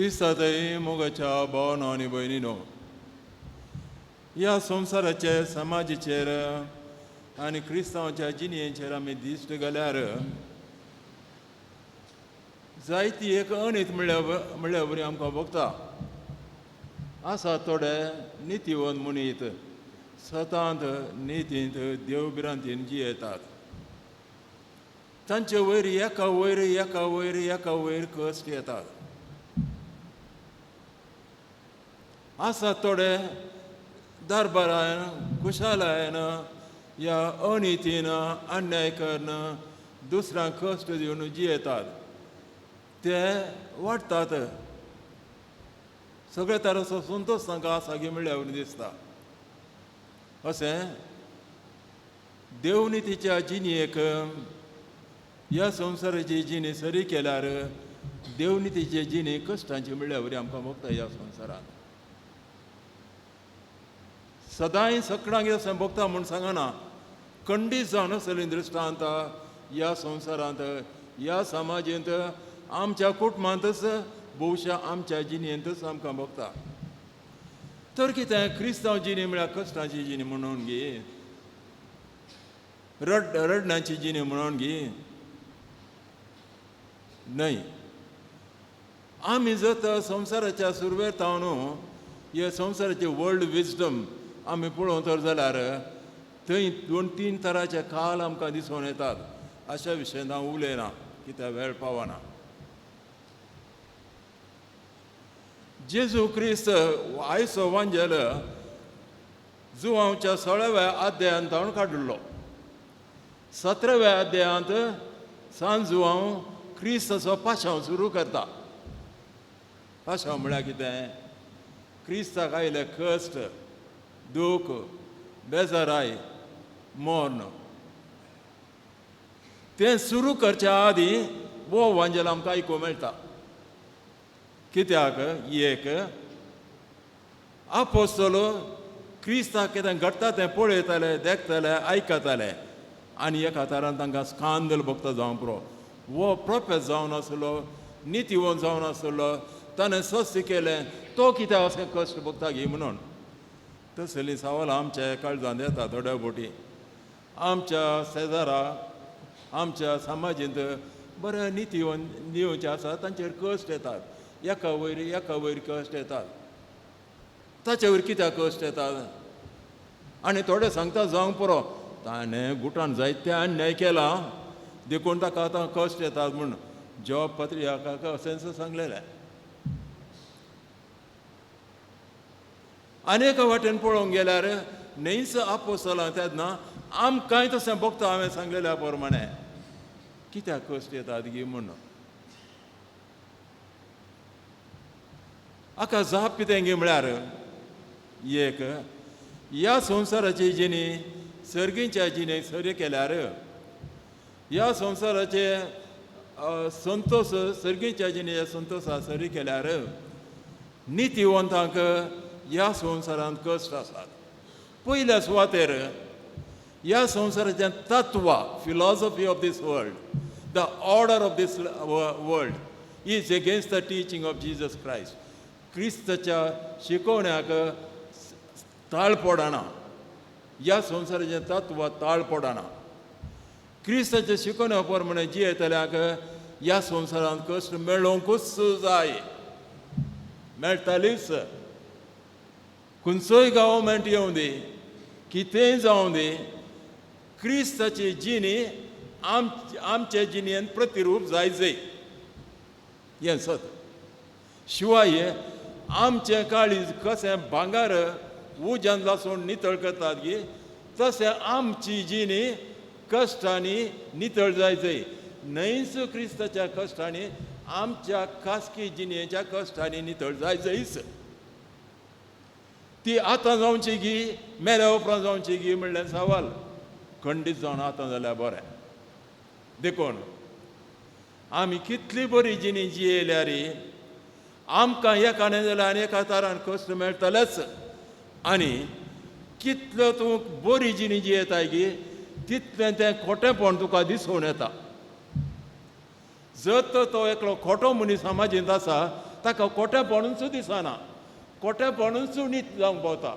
क्रिस्तांतय मोगाच्या भावनो आनी भयणीनो, ह्या संवसाराचे समाजाचेर आनी क्रिस्तांवाच्या जिणेचेर आमी दिश्ट घाल्यार जायती एक अणीत म्हणल्या वरी आमकां भोगता. आसा थोडे नितीवंत मनीत सतांत नितींत देवभिरांतीन जियेतात. तांचे वयर एका वयर एका वयर एका वयर कश्ट येतात. आसा थोडे दरबारान खुशालायन ह्या अनितीन अन्याय करून दुसऱ्यांक कश्ट दिवन जियेतात, ते वाडटात. सगळे तराचो संतोश तांकां आसा गी म्हणल्यार वरी दिसता. अशें देवनितीच्या जिणेक ह्या संवसाराची जिणी सरी केल्यार देवनितीची जिणी कश्टांची म्हणल्यार वरी आमकां भोगता. ह्या संवसारांत सदांय सकडांक अशें भोगता म्हूण सांगना, खंडीत जावन असली दृश्टांत ह्या संवसारांत ह्या समाजेंत आमच्या कुटुंबांतच भोवशा आमच्या जिणेंतच आमकां भोगता. तर कितें क्रिस्तांव जिणी म्हळ्यार कश्टांची जिणी म्हणून गी, रडण्याची जिणी म्हणून गी न्हय. आमी जर संवसाराच्या सुरवेर तावन हे संवसाराचे वर्ल्ड विजडम आमी पळोवंक तर जाल्यार थंय 2-3 तरांचे काल आमकां दिसून येतात. अशा विशयांत हांव उलयना कित्याक वेळ पावना. जेजू क्रिस्त आयचो वांजेल जुवांवच्या 16व्या अध्यायांत ताणें काडिल्लो. 17व्या अध्यायांत सान जुवांव क्रिस्ताचो पाशांव सुरू करता. पाशांव म्हळ्यार कितें? क्रिस्ताक आयले कश्ट, दूख, बेजाराय, मर्ण. तें सुरू करच्या आदीं हो वांजेल आमकां आयकूंक मेळटा. कित्याक? एक आपोस्तल क्रिस्ताक कितें घडटा तें पळयताले, देखताले, आयकताले आनी एका तरान तांकां स्कांदल भोगता जावंक पुरो. हो प्रोफेस जावन आसलो, नितीवंत जावन आसलो, ताणें सस्य केलें, तो कित्याक अशें कश्ट भोगता गी म्हणून. तसलीं सवालां आमच्या काळजांत येता थोड्या बोटी. आमच्या शेजारा आमच्या समाजेंत बरे नितीवंत निवचे आसा तांचेर कश्ट येतात, एका वयर एका वयर कश्ट येतात. ताचे वयर कित्याक कश्ट येतात? आनी थोडे सांगता जावंक पुरो, ताणें गुटान जायते अन्याय केला देखून ताका आतां कश्ट येतात म्हूण. जॉब पत्रिकाक अशेंच सांगलेलें. आनी एका वाटेन पळोवंक गेल्यार न्हयच आपोसलां तेन्ना आमकांय तशें भोगता हांवें सांगलेल्या प्रमाणें कित्याक कश्ट येतात गी म्हूण. हाका जाप कितें गी म्हळ्यार एक ह्या संवसाराची जिणी सर्गीच्या जिणेक सरी केल्यार ह्या संवसाराचे संतोश सर्गीच्या जिणेच्या संतोशा सरी केल्यार नितीवंतांक ह्या संवसारांत कश्ट आसात. पयल्या सुवातेर ह्या संवसाराचें तत्व, philosophy of this world, the order of this world is against the teaching of Jesus Christ. क्रिस्ताच्या शिकोवण्याक ताळ पडना, ह्या संवसाराचें तत्व ताळ पडना. क्रिस्ताच्या शिकोवण्या प्रमाणे जियेतल्याक ह्या संवसारांत कश्ट मेळोवंकूच जाय, मेळटालीच. खंयचोय गव्हर्मेंट येवं दी, कितेंय जावं दी, क्रिस्ताची जिणी आमचे जिणेन प्रतिरूप जाय जाय हें सत. शिवाय आमचें काळीज कशें भांगर उज्यान लासून नितळ करतात गी तशें आमची जिणी कश्टांनी नितळ जाय जाय. न्हयच क्रिस्ताच्या कश्टांनी आमच्या खासगी जिणेच्या कश्टांनी नितळ जाय जायच. ती आतां जावची गी मेल्या उपरांत जावची गी म्हणल्यार सवाल खंडीत जावन आतां जाल्यार बरें. देखून आमी कितली बरी जिणी जियेल्यार आमकां एका न्हय जाल्यार आनी एका तरान कश्ट मेळटलेच. आनी कितलो तूं बरी जिणी जियेताय गी तितलें तें खोटेंपण तुका दिसून येता. जर तर तो एकलो खोटो मनीस समाजींत आसा ताका खोटेपणूच दिसना, खोटेपणूच नीत जावंक पावता.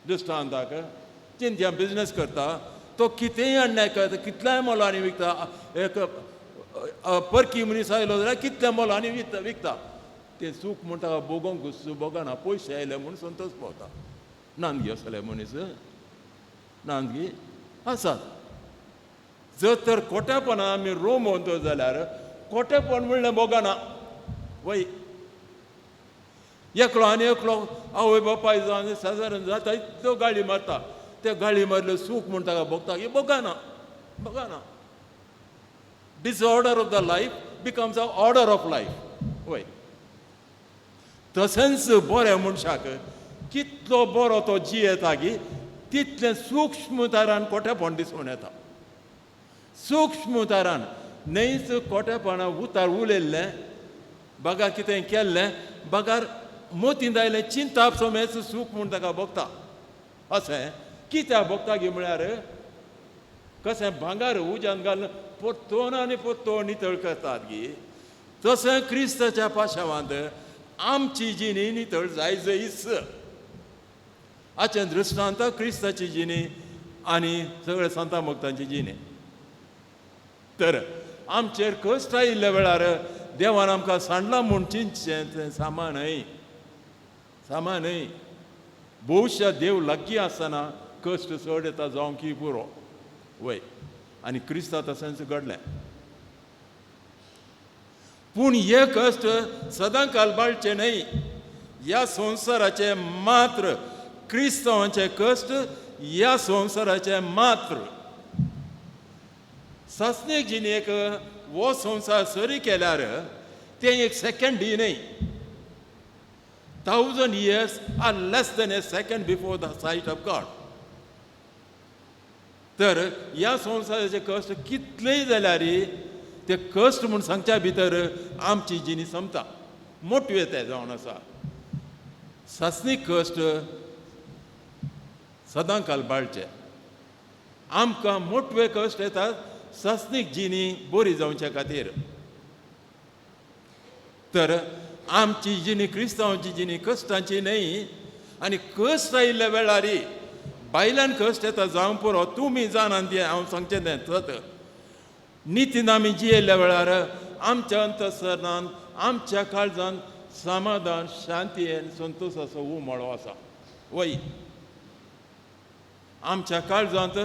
दृश्टांताक चिंत्या बिजनेस करता तो कितेंय अन्याय करता, कितल्याय मोलांनी विकता. एक परकी मनीस आयलो जाल्यार कितल्या मोलांनी विकता. तें चूक म्हूण ताका भोगोंक भोगना, पयशे आयले म्हूण संतोश पावता. नांदगी आसले मनीस नांदगी आसात. जर तर खोटेपणान आमी रोमोन जाल्यार खोटेपण म्हणलें भोगना. वय एकलो आनी एकलो आवय बापाय जावन सादारण जाता इतल्यो गाळी मारता, ते गाळी मारल्यो सूख म्हूण ताका भोगता. हें भोगना भोगना. Disorder of the life becomes a order of life. वय तशेंच बऱ्या मनशाक कितलो बरो तो जियेता गी तितलें सूक्ष्म तारान खोटेपण दिसून येता. सूक्ष्म तारान न्हयच खोटेपणा उतार उलयल्लें बगार कितें केल्लें बगार मोतींत आयलें चिंताप समेच सूख म्हूण ताका भोगता. अशें कित्याक भोगता गी म्हळ्यार कशें भांगर उज्यान घालून परतोन आनी परतोन नितळ करतात गी तशें क्रिस्ताच्या पाशावांत आमची जिणी नितळ जाय जयच. हाचें दृश्टांत क्रिस्ताची जिणी आनी सगळे संता भक्तांची जिणी. तर आमचेर कश्ट आयिल्ल्या वेळार देवान आमकां सांडलां म्हूण चिंतचें तें सामा न्हय, सामा न्हय. भोवशा देव लागीं आसतना कश्ट चड येता जावंक की पुरो. वय आनी क्रिस्ता तशेंच घडलें. पूण हे कश्ट सदां काल बाळचे न्हय. ह्या संवसाराचे मात्र क्रिस्तांवाचे कश्ट ह्या संवसाराचे मात्र. सासणीक जिणेक हो संवसार सरी केल्यार तें एक सेकंड न्हय. 1000 years are less than a second before the sight of God. तर ह्या संवसाराचे कश्ट कितलेय जाल्यार ते कश्ट म्हूण सांगच्या भितर आमची जिणी सोंपता, मोटवे ते जावन आसा. सासणीक कश्ट सदां काल बाळचे. आमकां मोटवे कश्ट येतात सासणीक जिणी बरी जावचे खातीर. तर आमची जिणी क्रिस्तांवाची जिणी कश्टांची न्हय. आनी कश्ट आयिल्ल्या वेळार बायलान कश्ट येता जावं पुरो, तुमी जाणात तें हांव सांगचें तें सत. नितीन आमी जियेल्ल्या वेळार आमच्या अंतसरणान आमच्या काळजान समाधान शांती आनी संतोशाचो उमाळो आसा. वय आमच्या काळजांत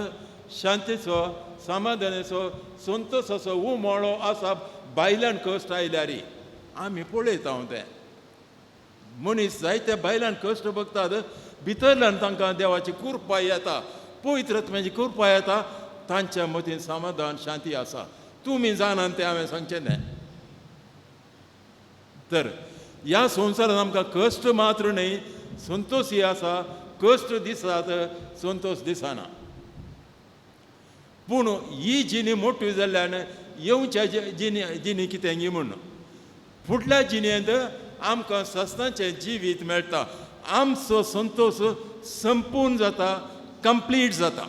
शांतीचो समाधानाचो संतोशाचो उमाळो आसा. बायलान कश्ट आयल्यार आमी पळयता हांव तें मनीस जायते बायलान कश्ट भोगतात, भितरल्यान तांकां देवाची कृपा येता, पवित्र आत्म्याची कृपा येता, तांच्या मतीन समाधान शांती आसा. तुमी जाणात तें हांवें सांगचें न्हय. तर ह्या संवसारांत आमकां कश्ट मात्र न्हय संतोषय आसा. कश्ट दिसात संतोष दिसना. पूण ही जिणी मोठी जाल्ल्यान येवच्या जिणी जिणी कितें गी म्हूण फुडल्या जिणेंत आमकां सस्नाचें जिवीत मेळटा. आमचो संतोष संपूर्ण जाता, कंप्लीट जाता.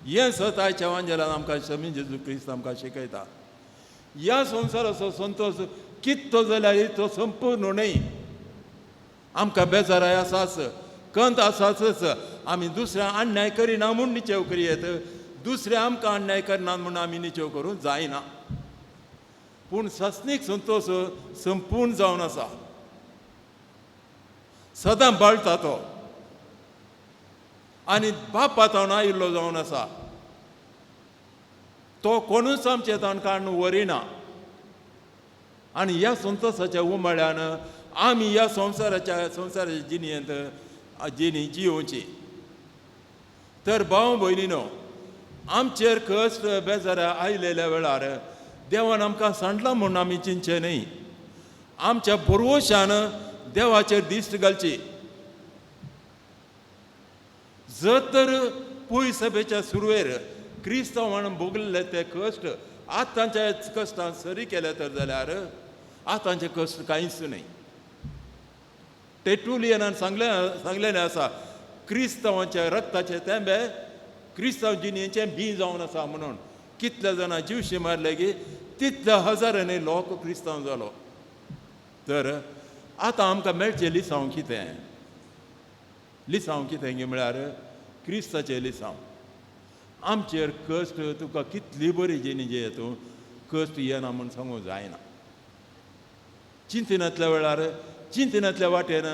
हें सत आयच्या वांजेलान आमकां शमी जेजू क्रिस्त आमकां शिकयता. ह्या संवसाराचो संतोष कितलो जाल्यार तो संपूर्ण न्हय. आमकां बेजाराय आसाच, कंत आसाच. आमी दुसऱ्या अन्याय करिना म्हूण निचेव करयेत, दुसऱ्या आमकां अन्याय करना म्हूण आमी निचेव करूंक जायना. पूण सासणीक संतोष संपूर्ण जावन आसा, सदां बाळटा तो आनी बापा तावन आयिल्लो जावन आसा. तो कोणूच आमचे तावन काडून व्हरिना. आनी ह्या संतोषाच्या उमाळ्यान आमी ह्या संवसाराच्या संवसाराच्या जिणेंत जिणी जियोवची. तर भाव भयणीनो, आमचेर कश्ट बेजारा आयलेल्या वेळार देवान आमकां सांडलां म्हूण आमी चिंतचें न्हय. आमच्या भरवशान देवाचेर दिश्ट घालची. जर तर पय सभेच्या सुरवेर क्रिस्तांवान भोगल्ले ते कश्ट आतांच्या कश्टान सरी केले तर जाल्यार आतांचे कश्ट कांयच न्हय. टेटुलियनान सांगलेलें आसा, क्रिस्तांवाच्या रक्ताचे तेंबे क्रिस्तांव जिणेचें बीं जावन आसा म्हणून. कितल्या जाणां जिवशी मारले की तितल्या हजारांनी लोक क्रिस्तांव जालो. तर आतां आमकां मेळचें लिसांव कितें? लिसांव कितें म्हळ्यार क्रिस्ताचें लिसांव. आमचेर कश्ट, तुका कितली बरी जिणी जे तूं कश्ट येना म्हूण सांगूंक जायना. चिंतनांतल्या वेळार, चिंतनांतल्या वाटेन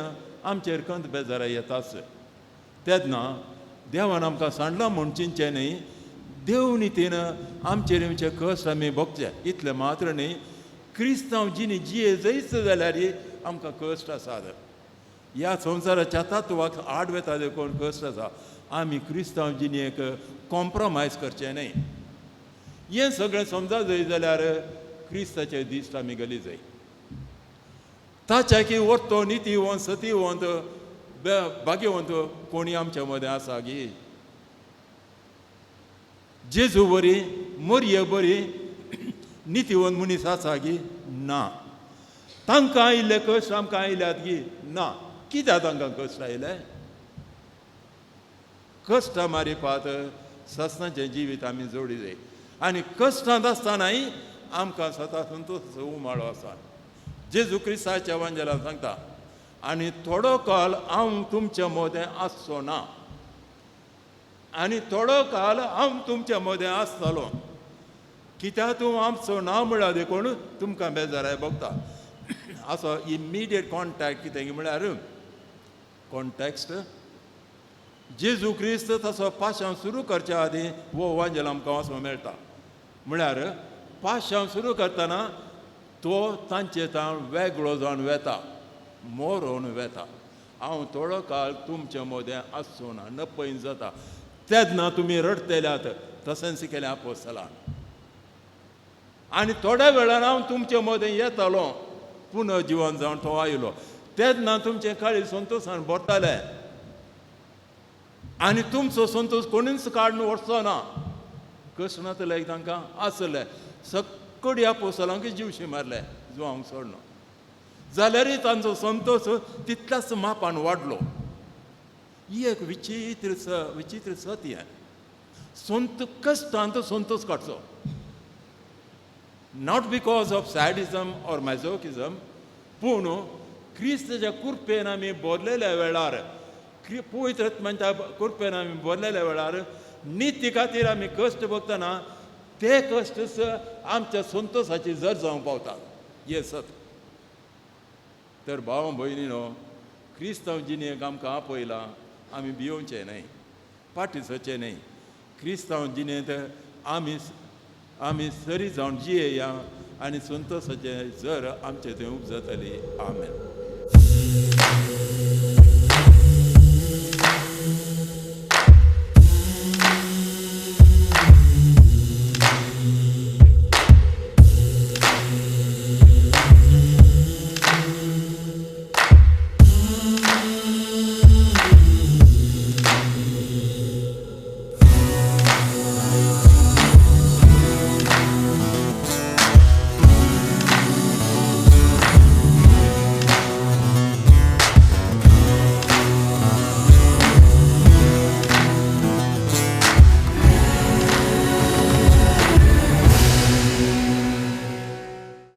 आमचेर कंत बेजारां येताच. तेन्ना देवान आमकां सांडलां म्हूण चिंतचें न्ही, देव नितीन आमचेर येवचे कश्ट आमी भोगचे. इतलें मात्र न्ही, क्रिस्तांव जिणी जिये जैत जाल्यार आमकां कश्ट आसात. ह्या संवसाराच्या तत्वाक आड वेता देखून कश्ट आसा. आमी क्रिस्तांव जिणेक कॉम्प्रोमायज करचें न्ही. हें सगळें समजा जाय जाल्यार क्रिस्ताचे दीस आमी गली जाय. ताच्या की वर्तो नितीवंत सतीवंत भाग्यवंत कोणी आमच्या मदें आसा गी? जेजू बरी, मोरये बरी नितीवंत मनीस आसा गी? ना. तांकां आयिल्ले कश्ट आमकां आयल्यात गी? ना. कित्याक तांकां कश्ट आयले? कश्टां मारिपात ससनाचें जिवीत आमी जोडी जाय. आनी कश्टांत आसतनाय आमकां सता संतोश उमाळो आसा. जेजू क्रिस्ताच्या वांजेलान सांगता, आनी थोडो काल हांव तुमच्या मदें आसचो ना, आनी थोडो काल हांव तुमच्या मदें आसतलो. कित्याक तूं आमचो ना म्हळ्यार देखून तुमकां बेजाराय भोगता. असो इमिडिएट कॉन्टॅक्ट कितें म्हळ्यार कॉन्टॅक्स्ट. जेजू क्रिस्त तसो पाशांव सुरू करच्या आदीं हो वांजेल आमकां वाचूंक मेळटा. म्हळ्यार पाशांव सुरू करतना तो तांचे ताण वेगळो जावन वेता, मोरोन वेता. हांव थोडो काळ तुमच्या मदें आसचो ना, नपयन जाता. तेन्ना तुमी रडटल्यात, तशेंच केलें आपोस्तलान. आनी थोड्या वेळान हांव तुमचे मदें येतालो, पुनर्जिवन जावन तो आयलो. तेन्ना तुमचें काळीज संतोशान भरतालें आनी तुमचो संतोश कोणूच काडून वचचो ना. कश्ट नातले तांकां आसले, सकडी आपोस्तलांक जिवशी मारले जुवांक सोडलो, जाल्यारय तांचो संतोश तितल्याच मापान वाडलो. ही एक विचित्र विचित्र सत. हें संत कश्टांत संतोश काडचो, not because of sadism or masochism, पूण क्रिस्ताच्या कुरपेन आमी भरलेल्या वेळार, पवित्र आत्म्याच्या कुरपेन आमी भरलेल्या वेळार निती खातीर आमी कश्ट भोगतना ते कश्ट आमच्या संतोशाची जर जावंक पावता. हें सत. तर भाव भयणीनो, क्रिस्तांव जिणेक आमकां आपयलां, आमी भियोवचें न्हय, फाटीं सरचें न्हय. क्रिस्तांव जिणेंत आमी आमी सरी जावन जियेया आनी संतोशाचें जर आमचें थंय उपजतली. आमेन.